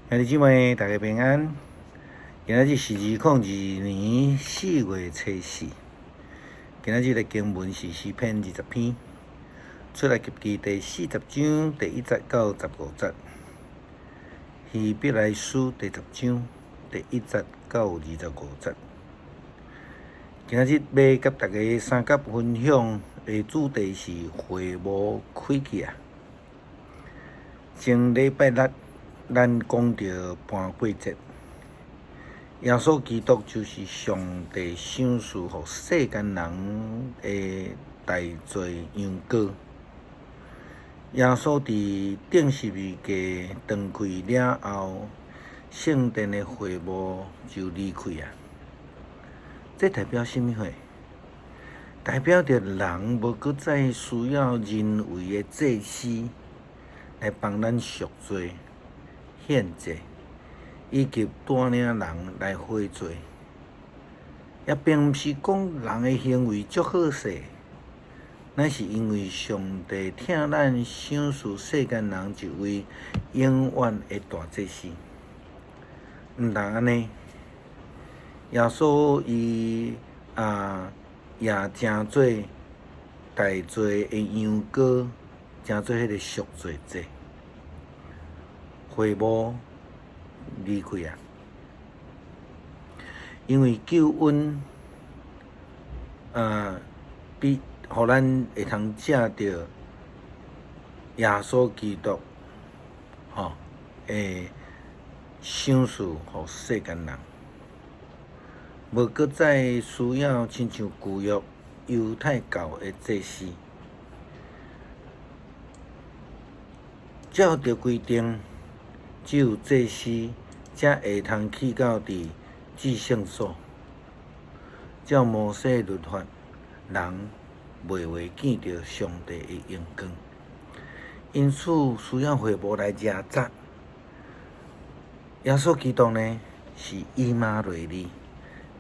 兄弟姊妹，大家平安。今仔日是2022年4月初四。今仔日的經文是詩篇20篇，出埃及記第40章第1節到15節，希伯來書第10章第1節到25節。今仔日欲佮大家相佮分享的主題是會幕開去矣。前禮拜六，咱講著盤粿節，耶穌基督就是上帝賞賜予世間人的代罪羊羔。耶穌佇釘十字架斷氣了後，聖殿的會幕就離開矣。這代表啥物貨？代表著人無閣再需要人為的祭司來幫咱贖罪、獻祭，以及帶領人來悔罪。也並毋是講人的行為足好勢，乃是因為上帝疼咱，賞賜世間人一位永遠的大祭司。毋但按呢，耶穌伊啊也成做代罪的羊羔，成做彼個贖罪祭。會幕離開矣，因為救恩啊，比予咱會通藉著耶穌基督，吼，會賞賜予世間人，無閣再需要親像舊約猶太教的祭司，照著規定，只有祭司才會通去到佇至聖所。照摩西律法，人袂會見著上帝的榮光，因此需要會幕來遮擋。耶穌基督呢，是以馬內利，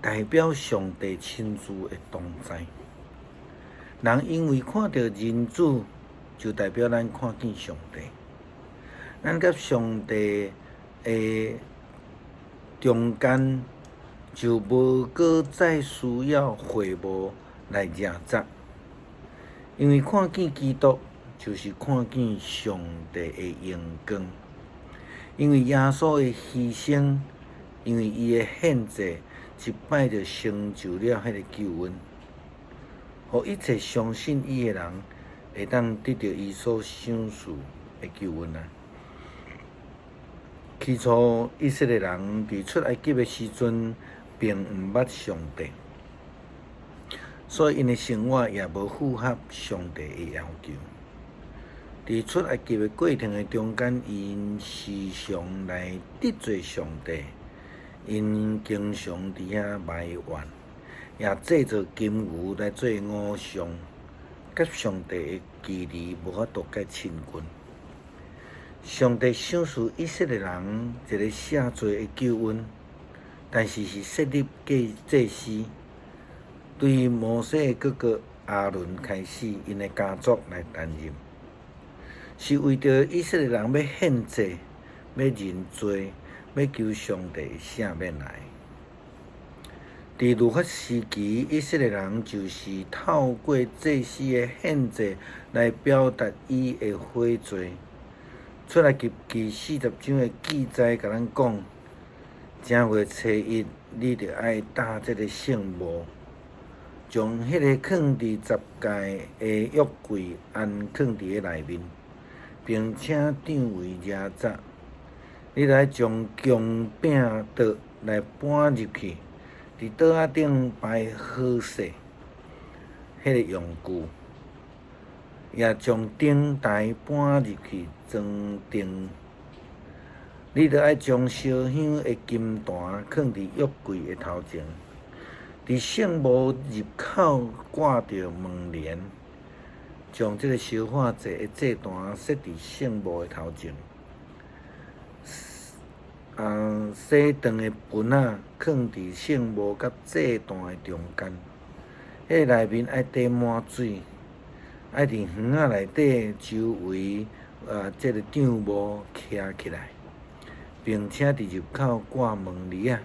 代表上帝親自的同在。人因為看著人子，就代表咱看見上帝。咱佮上帝的中間就無閣再需要會幕來遮擋，因為看見基督就是看見上帝的榮光，因為耶穌的犧牲，因為伊的獻祭，一擺就成就了彼個救恩，予一切相信伊的人會當得著伊所賞賜的救恩啊！起初，以色列人佇出埃及的時陣，並毋捌上帝，所以𪜶的生活也無符合上帝的要求。佇出埃及的過程的中間，𪜶時常來得罪上帝，𪜶經常佇遐埋怨，也製造金牛來做偶像，佮上帝的距離無法度閣親近。上帝賞賜以色列人一個赦罪的救恩，但是是設立祭司，對摩西的哥哥亞倫開始，𪜶的家族來擔任，是為著以色列人欲獻祭、欲認罪、欲求上帝的赦免來。佇律法時期，以色列人就是透過祭司的獻祭來表達伊的悔罪。出埃及記40章的記載，共咱講：正月初一，你著愛搭這個聖幕，將彼个囥佇十誡的約櫃安囥佇咧內面，並請帳帷遮擋。你來將薑餅桌來搬入去，佇桌仔頂擺好勢，彼个用具。也將燈臺搬入去裝燈，你著愛將燒香的金壇囥佇約櫃的頭前，佇聖幕入口掛著門簾，將這个燒化祭的祭壇設佇聖幕的頭前，洗頓的盆仔囥佇聖幕佮祭壇的中間，彼个內面愛貯滿水。愛佇園仔內底周圍啊，這个帳幕徛起來，並且佇入口掛門簾仔。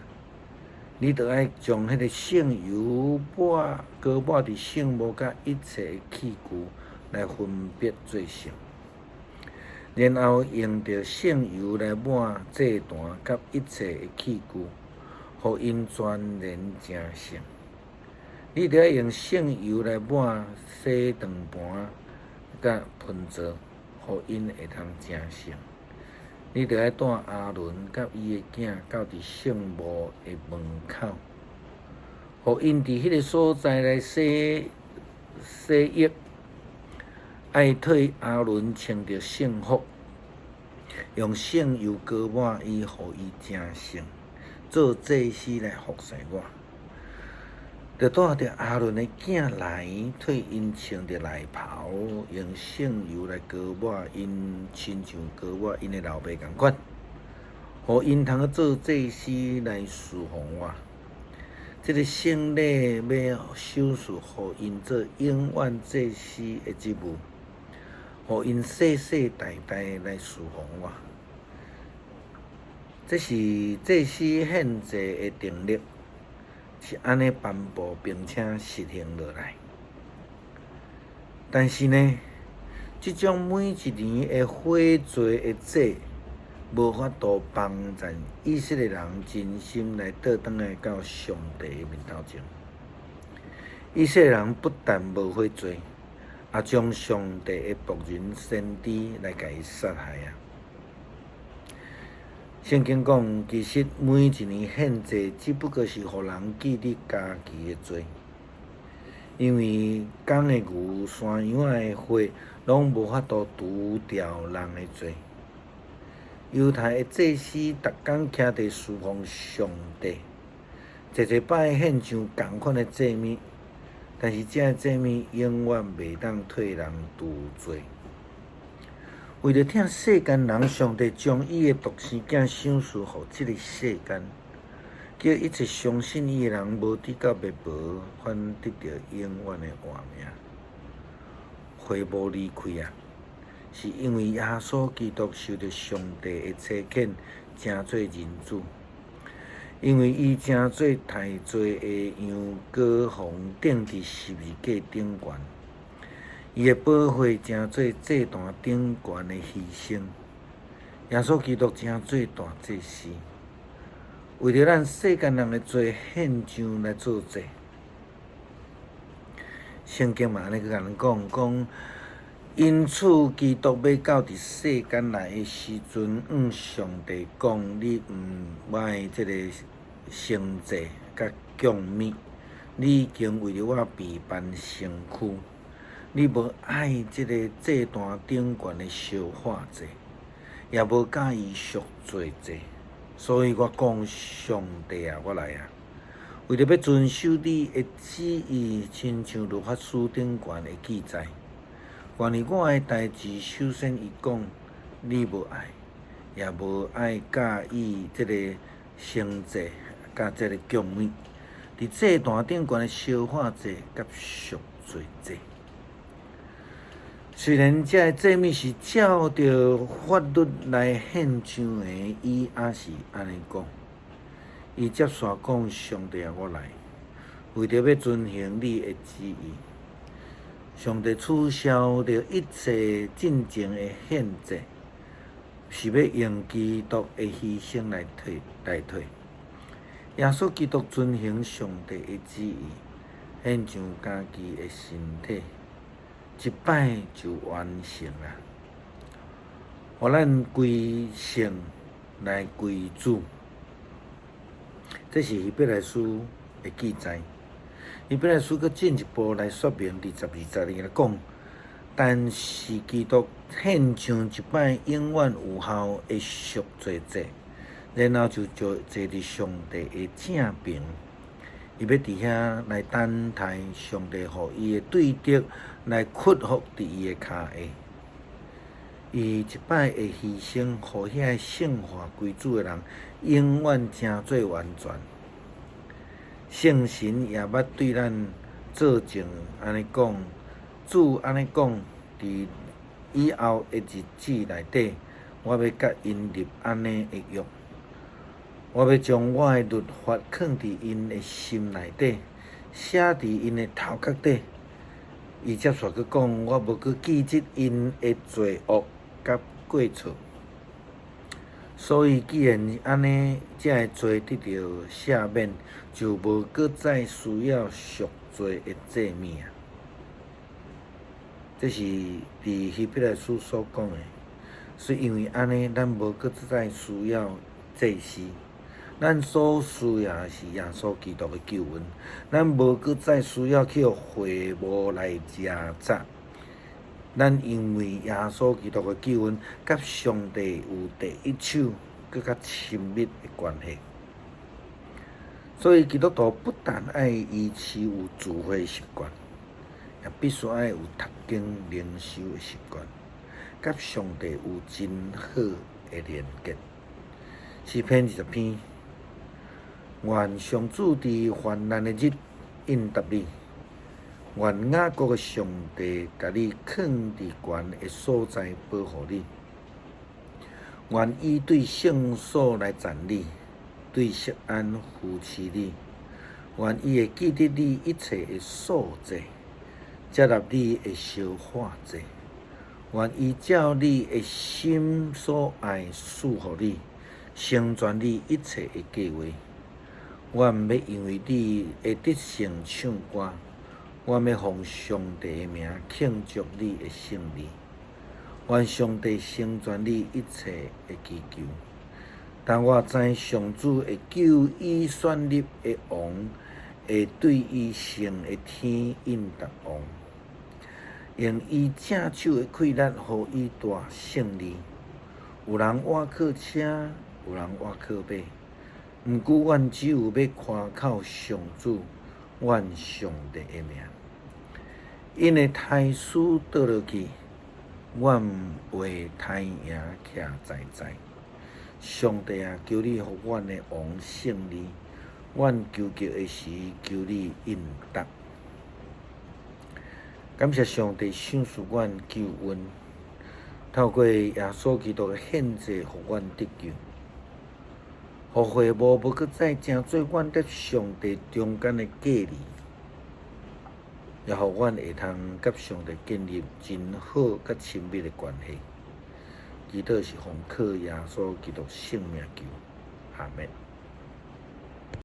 你著愛將彼个聖油抹膏抹佇聖幕佮一切的器具來分別做聖，然後用著聖油來抹祭壇佮一切的器具，予𪜶全然成聖。你著愛用聖油來抹洗頓盤佮盆座，予𪜶會通成聖。你著愛帶亞倫佮伊的囝到佇聖幕的門口，予𪜶佇彼个所在來洗洗浴，愛替亞倫穿著聖服，用聖油膏抹伊，予伊成聖，做祭司來服侍我。著帶著亞倫的囝來，替𪜶穿著內袍，用聖油來膏抹𪜶，親像膏抹𪜶的老爸仝款，予𪜶通做祭司來事奉我。這个聖禮欲賞賜予𪜶做永遠祭司的職務，予𪜶世世代代來事奉我。這是祭司獻祭的定律。是按呢頒布並且實行落來，但是呢，這種每一年的悔罪的祭，無法度幫助以色列人真心來倒轉來到上帝的面頭前。以色列人不但無悔罪，也將上帝的僕人先知來共伊殺害啊！聖經講，其實每一年獻祭，只不過是予人記得家己的罪，因為公的牛、山羊仔的血，攏無法度除掉人的罪。猶太的祭司逐工徛佇事奉上帝，濟濟擺獻上仝款的祭物，但是這个祭物永遠袂當替人除罪。為著疼世間人，上帝將伊的獨生囝賞賜予這个世間，叫一切相信伊的人無致到滅亡，反得著永遠的活命。花無離開啊，是因為耶穌基督受著上帝的差遣，成做人子，因為伊成做代罪的羊羔，予人釘佇十字架頂懸。伊的寶血成做祭壇頂懸的犧牲，耶穌基督成做大祭司，為著咱世間人的罪獻上來做祭。聖經嘛按呢閣共咱講，講因此基督欲到佇世間來的時陣，向上帝講：你毋愛這个牲祭佮供物，你已經為著我備辦身軀。你無愛這个祭壇頂懸的燒化祭，也無佮意贖罪祭，所以我講上帝啊，我來啊，為著欲遵守你的旨意，親像律法書頂懸的記載。關於我的代誌，首先伊講，你無愛，也無愛佮意這个牲祭佮這个供物，佇祭壇頂懸的燒化祭佮贖罪祭。雖然這个祭物是照著法律來獻上的，伊也是按呢講。伊接續講：上帝啊，我來，為著欲遵行你的旨意。上帝取消著一切進前的獻祭，是欲用基督的犧牲來替代替。耶穌基督遵行上帝的旨意，獻上家己的身體。一擺就完成啦，予咱歸聖來歸主，這是希伯來書的記載。希伯來書閣進一步來說明，佇十二節裡來講，但是基督獻上一擺永遠有效的贖罪祭，然後就坐坐佇上帝的正爿。伊欲佇遐來等待上帝予伊的對敵來屈服佇伊的跤下。伊一擺的犧牲，予遐个聖化歸主的人永遠成做完全。聖神也捌對咱做證，按呢講，主按呢講，佇以後的日子內底，我欲佮𪜶立按呢的約。我欲將我的律法囥佇𪜶的心內底，寫佇𪜶的頭殼底。伊接續閣講，我無閣記得𪜶的罪惡佮過錯。所以既然按呢，這个罪得著赦免，就無閣再需要贖罪的祭物啊。這是佇希伯來書所講的。所以因為按呢，咱無閣再需要祭司，咱所需要的是耶穌基督的救恩。咱無閣再需要去予會幕來食雜。咱因為耶穌基督的救恩，佮上帝有第一手、閣較親密的關係。所以基督徒不但愛維持有聚會習慣，也必須愛有讀經靈修的習慣，佮上帝有真好的連結。詩篇20篇，願上主佇患難的日應答你。願雅各的上帝共你囥佇懸的所在保護你。願伊對聖所來讚你，對錫安扶持你。願伊會記得你一切的素祭，接納你的燒化祭。願伊照你的心所愛賜予你，成全你一切的計劃。阮欲因為你的得勝唱歌。阮欲奉上帝的名慶祝你的勝利，願上帝成全你一切的祈求。當我知上主會救伊選立的王，會對伊聖的天應答王，用伊正手的氣力，予伊大勝利。有人倚靠車，有人倚靠馬，毋過阮只有欲倚靠上主，阮上帝的名。𪜶的刣師倒落去，阮為刣贏徛在在。上帝啊，求你予阮的王勝利，阮求救的時，求你應答。感謝上帝賞賜阮救恩，透過耶穌基督的獻祭，予阮得救。予會幕無閣再成做阮佮上帝中間的隔離，也予阮會通佮上帝建立真好佮親密的關係。祈禱是奉靠耶穌基督聖名求，阿們。